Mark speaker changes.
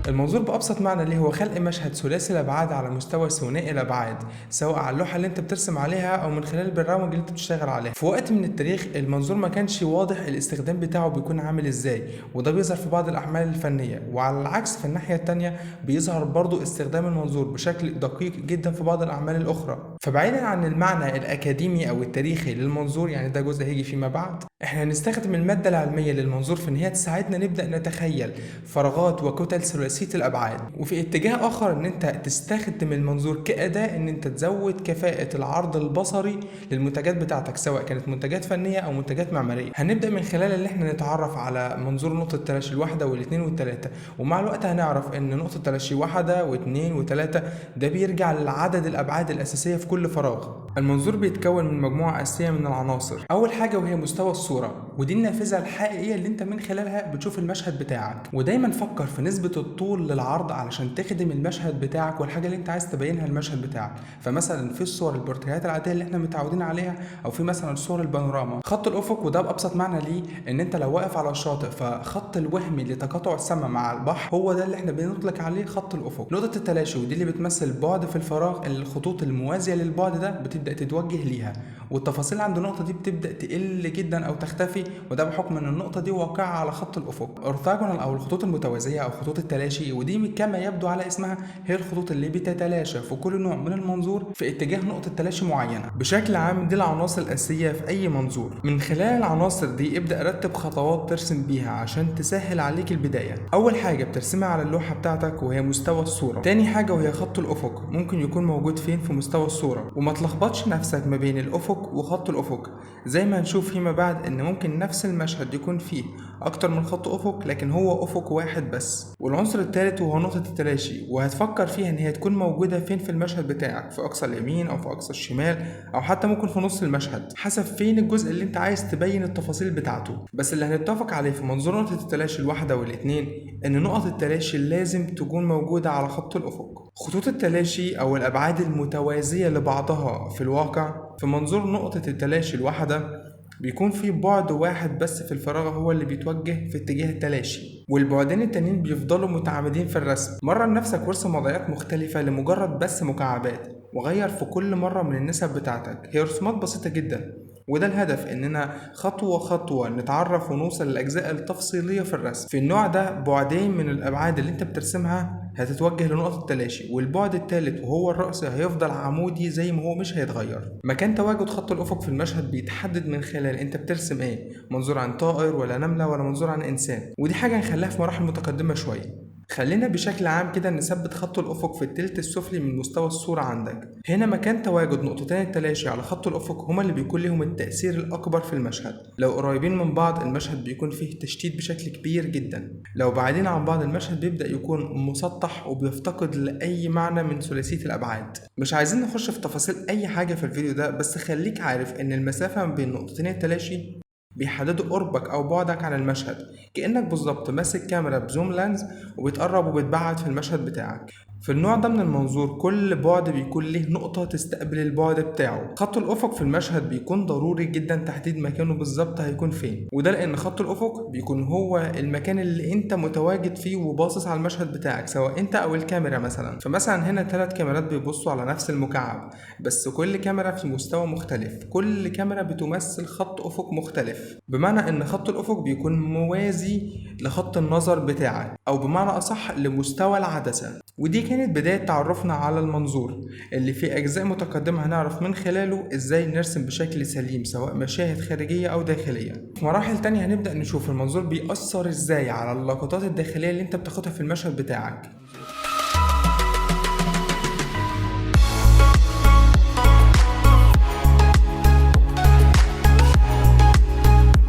Speaker 1: المنظور بأبسط معنى ليه هو خلق مشهد ثلاثي الأبعاد على مستوى ثنائي الأبعاد، سواء على اللوحة اللي انت بترسم عليها أو من خلال البرنامج اللي انت بتشتغل عليه. في وقت من التاريخ المنظور ما كانش واضح الاستخدام بتاعه بيكون عامل ازاي، وده بيظهر في بعض الأعمال الفنية، وعلى العكس في الناحية التانية بيظهر برضو استخدام المنظور بشكل دقيق جدا في بعض الأعمال الأخرى. فبعيدا عن المعنى الأكاديمي أو التاريخي للمنظور، يعني ده جزء هيجي فيما بعد، احنا هنستخدم المادة العلمية للمنظور في ان هي تساعدنا نبدأ نتخيل فراغات وكتل ثلاثية الأبعاد، وفي اتجاه آخر ان انت تستخدم المنظور كأداة ان انت تزود كفاءة العرض البصري للمنتجات بتاعتك، سواء كانت منتجات فنية أو منتجات معمارية. هنبدأ من خلال ان احنا نتعرف على منظور نقطة تلاشي الواحدة والاثنين والثلاثة، ومع الوقت هنعرف ان نقطة تلاشي واحدة واثنين وثلاثة ده بيرجع لعدد الأبعاد الأساسية في كل فراغ. المنظور بيتكون من مجموعة أساسية من العناصر. أول حاجة وهي مستوى الصورة، ودي النافذة الحقيقية اللي انت من خلالها بتشوف المشهد بتاعك، ودايما فكر في نسبة الطول للعرض علشان تخدم المشهد بتاعك والحاجة اللي انت عايز تبينها المشهد بتاعك. فمثلا في الصور البورتريهات العادية اللي احنا متعودين عليها، او في مثلا صور البانوراما. خط الافق، وده بأبسط معنى ليه ان انت لو واقف على الشاطئ فخط الوهمي لتقاطع السماء مع البحر هو ده اللي احنا بنطلق عليه خط الافق. نقطة التلاشي، ودي اللي بتمثل بعد في الفراغ اللي الخطوط الموازية للبعد ده بتبدأ تتوجه ليها، والتفاصيل عند النقطة دي بتبدأ تقل جدا أو تختفي، وده بحكم إن النقطة دي واقعة على خط الأفق. orthogonal أو الخطوط المتوازية أو خطوط التلاشي، ودي كما يبدو على اسمها هي الخطوط اللي بتتلاشى في كل نوع من المنظور في اتجاه نقطة تلاشي معينة. بشكل عام دي العناصر الأساسية في أي منظور. من خلال العناصر دي ابدأ رتب خطوات ترسم بيها عشان تسهل عليك البداية. أول حاجة بترسمها على اللوحة بتاعتك وهي مستوى الصورة. تاني حاجة وهي خط الأفق، ممكن يكون موجود فين في مستوى الصورة، وما تلخبطش نفسك ما بين الأفق وخط الأفق. زي ما هنشوف فيما بعد إن ممكن نفس المشهد يكون فيه أكتر من خط أفق لكن هو أفق واحد بس. والعنصر الثالث وهو نقطة التلاشي، وهتفكر فيها إن هي تكون موجودة فين في المشهد بتاعك، في أقصى اليمين أو في أقصى الشمال أو حتى ممكن في نص المشهد، حسب فين الجزء اللي أنت عايز تبين التفاصيل بتاعته. بس اللي هنتفق عليه في منظور نقطة التلاشي الواحدة والاتنين إن نقط التلاشي لازم تكون موجودة على خط الأفق. خطوط التلاشي أو الأبعاد المتوازية لبعضها في الواقع في منظور نقطة التلاشي الواحدة بيكون في بعد واحد بس في الفراغ هو اللي بيتوجه في اتجاه التلاشي، والبعدين التانيين بيفضلوا متعامدين في الرسم. مرن نفسك وارسم وضعيات مختلفة لمجرد بس مكعبات، وغير في كل مرة من النسب بتاعتك. هي رسومات بسيطة جدا، وده الهدف، اننا خطوة خطوة نتعرف ونوصل للأجزاء التفصيلية في الرسم. في النوع ده بعدين من الأبعاد اللي انت بترسمها هتتوجه لنقطة التلاشي، والبعد الثالث وهو الرأس هيفضل عمودي زي ما هو مش هيتغير. مكان تواجد خط الأفق في المشهد بيتحدد من خلال انت بترسم ايه، منظور عن طائر ولا نملة ولا منظور عن إنسان، ودي حاجة هنخليها في مراحل متقدمة شوية. خلينا بشكل عام كده نثبت خط الأفق في التلت السفلي من مستوى الصورة عندك. هنا مكان تواجد نقطتين التلاشي على خط الأفق هما اللي بيكون لهم التأثير الأكبر في المشهد. لو قريبين من بعض المشهد بيكون فيه تشتيت بشكل كبير جدا، لو بعيدين عن بعض المشهد بيبدأ يكون مسطح وبيفتقد لأي معنى من ثلاثية الأبعاد. مش عايزين نخش في تفاصيل أي حاجة في الفيديو ده، بس خليك عارف إن المسافة ما بين نقطتين التلاشي بيحددوا قربك أو بعدك عن المشهد، كأنك بالظبط ماسك كاميرا ب zoom lens وبتقرب وبتبعد في المشهد بتاعك. في النوع ده من المنظور كل بعد بيكون ليه نقطة تستقبل البعد بتاعه. خط الأفق في المشهد بيكون ضروري جدا تحديد مكانه بالظبط هيكون فين، وده لأن خط الأفق بيكون هو المكان اللي انت متواجد فيه وباصص على المشهد بتاعك، سواء انت أو الكاميرا مثلا. فمثلا هنا 3 كاميرات بيبصوا على نفس المكعب، بس كل كاميرا في مستوى مختلف، كل كاميرا بتمثل خط أفق مختلف، بمعنى ان خط الأفق بيكون موازي لخط النظر بتاعك، أو بمعنى أصح لمستوى العدسة. ودي كانت بداية تعرفنا على المنظور اللي في أجزاء متقدمة هنعرف من خلاله إزاي نرسم بشكل سليم سواء مشاهد خارجية أو داخلية. في مراحل تانية هنبدأ نشوف المنظور بيأثر إزاي على اللقطات الداخلية اللي انت بتاخدها في المشهد بتاعك.